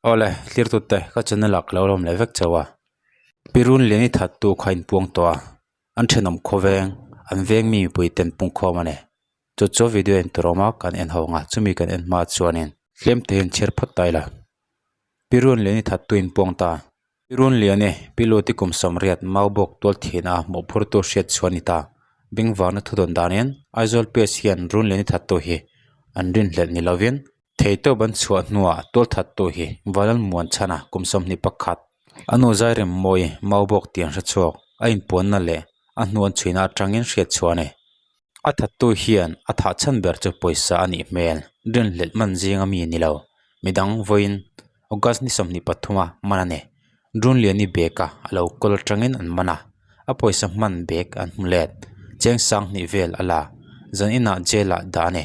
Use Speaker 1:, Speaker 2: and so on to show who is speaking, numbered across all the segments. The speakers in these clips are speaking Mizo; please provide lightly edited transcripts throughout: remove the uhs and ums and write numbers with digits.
Speaker 1: Awle, tlirtute ka channel ah ka lo lawm leh vek chauh a. Pi Runliani thattu kha inpuang tawh a, an thenawm khawveng, an veng mi mipui ten pungkhawm a ni. Chu chu video en tur awm a, kan en ho ang a, chumi kan en hma chuanin tlem te hian chhiar phawt ta ila. Pi Runliani thattu inpuang ta. Pi Runliani, Pi Luti kum 80 Maubawk tual thihna a mawhphurtu hriat chhuah a ni ta. Bengvarna thudawn danin Aizawl PS hian Runliani thattu hi an rinhlelh ni lovin Theitawp an chhuah hnuah tualthattu hi Vanlal Muanchhana kum 21, a nu Zairem Mawi Maubawk tih an hre chhuak. A inpuanna leh a hnu an chhuina atangin hriat chhuah a ni. A thattu hian a thah chhan ber chu pawisa a nih hmel, rinhlelh man zinga mi ni lo. Midang vawiin August ni 23 a man a ni. Drunliani bag a a lo kawl atangin an man a, a pawisa hman bag an hmu let. Cheng 2000 vel a la, zan inah jail ah dah a ni.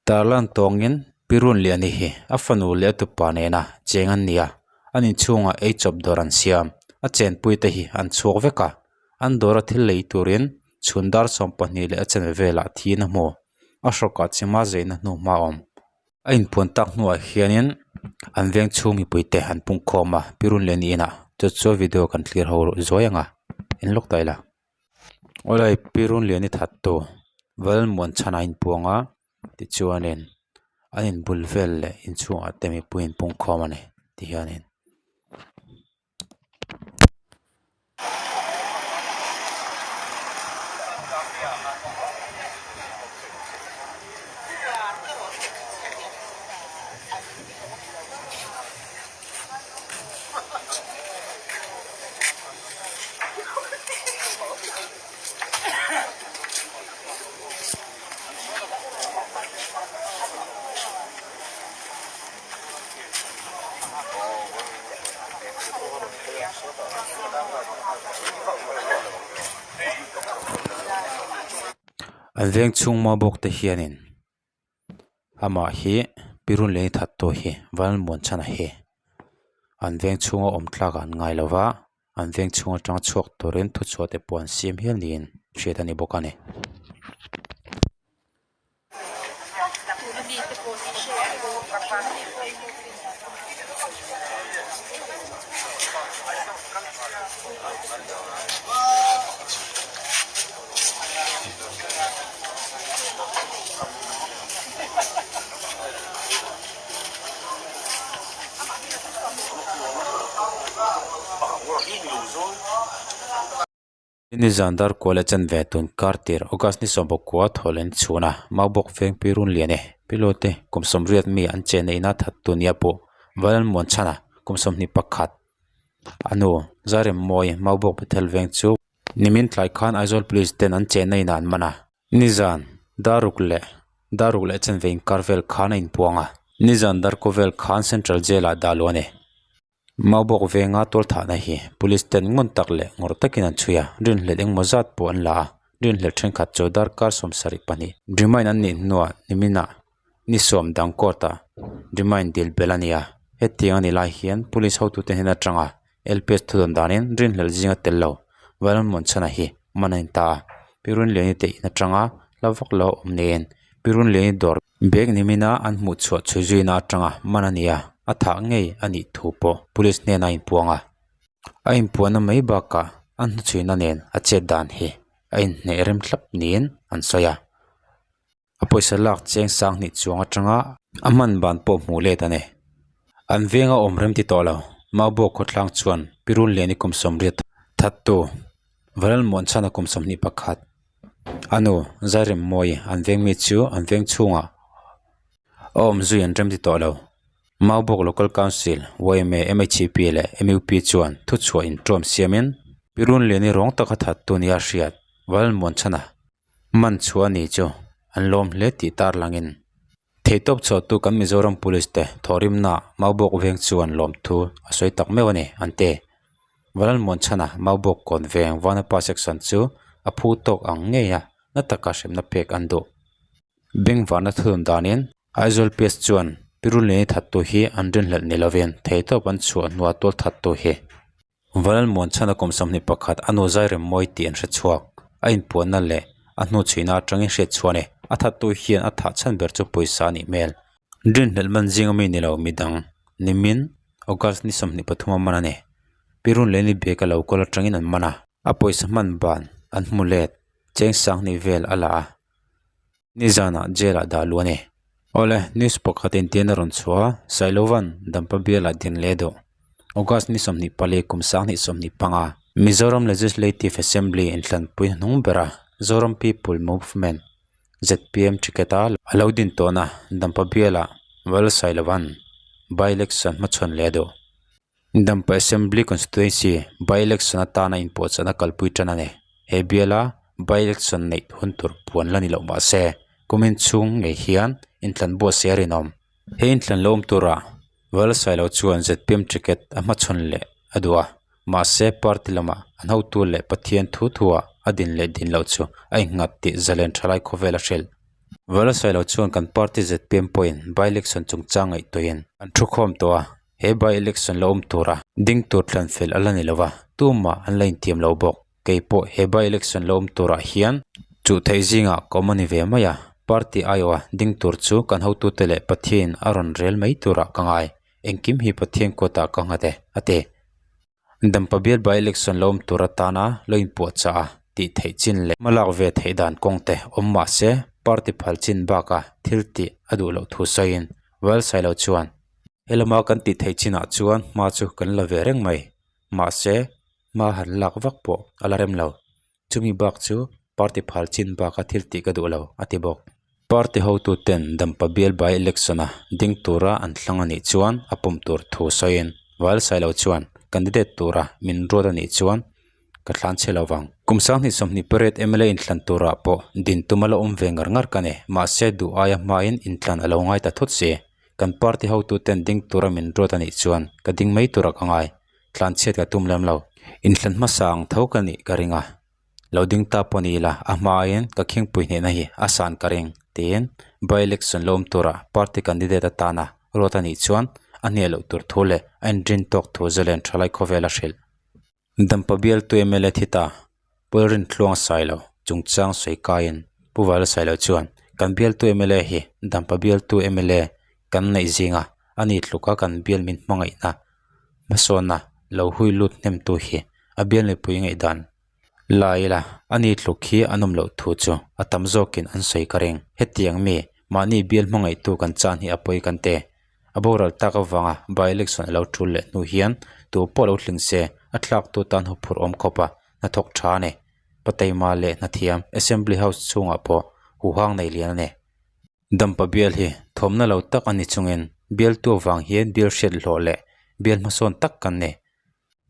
Speaker 1: Tarlan tawngin Pi Runliani hi a fanu leh a tupa nena cheng an ni a, an inchhungah ei chawp dawr an siam. A chenpuite hi an chhuak vek a, an dawra thil lei turin chhun dar 12 leh a chanve velah thiin a hmu. A hrawkah chima zeina hnu hma a awm. A inpuan tak hnuah hianin an veng chhung mipuite an pungkhawm a, Pi Runliani inah chu chu video kan thlir ho zuai ang a, en lawk ta ila. Awlai Pi Runliani thattu Valmuanchhana a inpuang a tichuanin an inbul vel leh inchhungah te mipui an pungkhawm a ni tihianin. An veng chhung maw bawk te hianin amah hi Pi Runliani thattu hi Vanlalmuanchhana hi an veng chhunga awm tlak ah an ngai lo va. An veng chhung atanga chhuak turin thuchhuah te pawh an siam hial niin hriat a ni bawk a ni. Nizan dar kual a chan ve tun kar tir August ni 19 thawhlen chhun a Maubawk veng pi Runlian e Pilot te kum 80 mi an che neihna that tu nia pawh Valalmuanchhana kum 21 a nu Zairemmawi Maubawk Bethel veng chu nimin tlai khan Aizawl Police ten an che neihna an man a. Nizan daruk leh daruk leh chanve inkar vel khan a inpuang a, nizan darkaw vel khan Central Jail ah dah luh a ni. Maubawk venga tualthahna hi Police ten ngun tak leh ngawrh takin an chhui a, rinhlelh engmaw zat pawh an la a, rinhlelh thenkhat chu darkar 72 remind an nih hnuah niminah ni sawm dang court ah remind dil belh a ni a, hetiang a ni lai hian Police hotute hnen atanga LPS thudawn danin rinhlelh zinga tel lo Valalmuanchhana hi man a ni ta a, Pi Runliani te in atanga hla vak lo awm niin Pi Runliani dawr bag nimina an hmuh chhuah chhui zuina atanga man a ni a, a thah ngei a nih thu pawh Police hnenah a inpuang a, a inpuanna mai bakah a hnuchhuina nen a chet dan hi a inhne rem thlap niin an sawi a. A pawisa lak cheng 2000 chuang atanga a hman ban pawh hmuh let a ni. An venga awm rem ti tawh lo. Maubawk khawthlang chuan Pi Runliani kum 80 thattu Valalmuanchhana kum 21 a nu Zairemmawi an veng mi chu an veng chhungah a awm zui an rem ti tawh lo. Maubawk Local Council, yma, MHP leh MUP chuan thuchhuah inṭawm siamin Pi Runliani rawng taka thattu nia hriat Valalmuanchhana Man chhuah a ni chu an lawm hle tih tarlangin theihtawp chhuahtu kan Mizoram Police te thawhrimna Maubawk veng chuan lawmthu a sawi tak meuh a ni an ti. Valalmuanchhana Maubawk kawn veng Vanapa section chu a phu tawk ang ngei a na taka hremna pek an duh. Bengvarna thudun danin Aizawl PS chuan Pi Runliani thattu hi an rinhlelh ni lovin theihtawp an chhuah hnua tual thattu hi Valalmuanchhana kum 21 a nu Zairemmawi tih an hre chhuak. A inpuanna leh a hnu chhuina atangin hriat chhuah a ni. A thattu hian a thah chhan ber chu pawisa a nih hmel. Rinhlelh man zinga mi ni lo midang nimin. August ni 23 a man a ni. Pi Runliani bag a lo kawl atangin an man a. A pawisa hman ban an hmu let cheng sanghnih vel a la a. Nizanah jail ah dah luh a ni. Awle, news pakhat intian a rawn chhuah a, Sailovan Dampa bialah din leh dawh. August ni 24 kum 2025, Mizoram Legislative Assembly inthlanpui hnung bera Zoram People Movement, zpm, ticket a a lo din tawhna Dampa bialah Val Sailovan by-election hmachhawn leh dawh. Dampa Assembly Constituency by-election atana inpuahchahna kalpui tan a ni. He biala by-election neih hun tur puan la ni loh mah se, kumin chhung ngei hian inthlan buatsaih a rinawm. He inthlan lo awm turah Valsailo chuan zpm ticket a hmachhawn leh a duh a, mahse party lamah an hotu leh Pathian thu thuah a din leh din loh chu a innghat tih zalen thalai khawvel a hrilh. Valsailo chuan kan party zpm pawhin by-election chungchang ngaihtuahin an thukhawm tawh a, He by election la awm tura ding tur thlan fel a la ni lova, tumah an la intiam lo bawk. Kei pawh he by election la awm turah hian chuh theih zingah ka awm a ni ve mai a, party aiawha ding tur chu kan hotute leh Pathianin a rawn rel mai turah ka ngai. Engkim hi Pathian kawtah ka nghat e, a ti. Dampa bial by election la awm tur atana lo inpuahchah a tih theih chin leh hmalak ve theih dan kawng te awm mah se party phal chin baka thil tih a duh loh thu sawiin Valsailo chuan Helama kan tih theih chinah chuan hma chu kan la ve reng mai mahse hma han lak vak pawh a la rem lo. Chumi bak chu party phal chin baka thil tih ka duh lo a ti bawk. Party hotuten Dampa bial by election a ding tura an thlang a nih chuan a pawm tur thu sawiin Valsailo chuan candidate tura min ruat a nih chuan ka thlan chhe lo vang. Kum 2028 mla inthlan turah pawh din tum a la awm ve ngar ngar ka ni. Mahse duh aia hmain inthlan a lo ngai ta thut si. Kan party hotuten ding tura min ruat a nih chuan ka ding mai turah ka ngai. Tlan chhiat ka tum lem lo. Inthlan hmasa ang tho ka nih ka ring a. Lo ding ta pawh ni ila a hmain ka khingpui hnehna hi a san ka ring tiin by election lo awm tura party candidate atana ruat a nih chuan a hniah loh tur thu leh a inrin tawk thu zalen thalai khawvel a hrilh. Dampa bialtu mla thi ta Pawlrin Tluang Sailo chungchang sawi kaiin Pu Vala Sailo chuan kan bialtu mla hi Dampa bialtu mla kan neih zinga a ni tluka kan bial min hmangaihna hmasawnna lo hui lut hnemtu hi a bial mipui ngaihdan la ila a ni tluk hi an awm loh thu chu a tam zawkin an sawi ka ring. Hetiang mi mahni bial hmangaihtu kan chan hi a pawi kan ti. A boral tak avanga by election a lo tul leh hnu hian tu pawh lo tling se a tlaktu tan huphurh awm khawp a, hnathawk tha a ni. Pateima leh hnathiam Assembly House chhungah pawh huhang nei lian a ni. Dampa bial hi thawmna lo tak a ni chungin bialtu avang hian bial hriat hlawh leh bial hmasawn tak kan ni.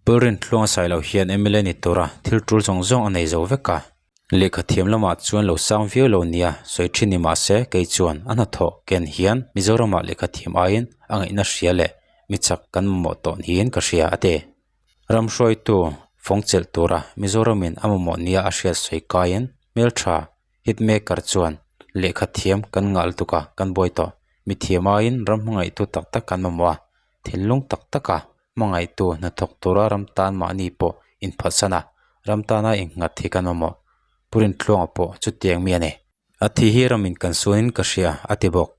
Speaker 1: Pawlrin tluang a sailo hian mla ni tura thil tul zawng zawng a nei zo vek a. Lehkha thiam lamah chuan lo sang viau lo nia sawi thin ni mahse kei chuan a hnathawh ken hian Mizoramah lehkha thiam aiin a ngaihna hria leh mi chak kan mamawh tawh niin ka hria a ti. Ram hruaitu fawng chelh tura Mizoramin a mamawh nia a hriat sawi kaiin hmeltha Hitmaker chuan lehkha thiam kan ngah lutuk a kan buai tawh. Mi thiam aiin ram hmangaihtu tak tak kan mamawh a, thinlung tak taka hmangaihtu hnathawk tura ram tan mahni pawh inphatsan a, ram tana innghat hi kan mamawh. Pu Rintluanga pawh chutiang mi a ni. A thi hi ramin kan suanin ka hria, a ti bawk.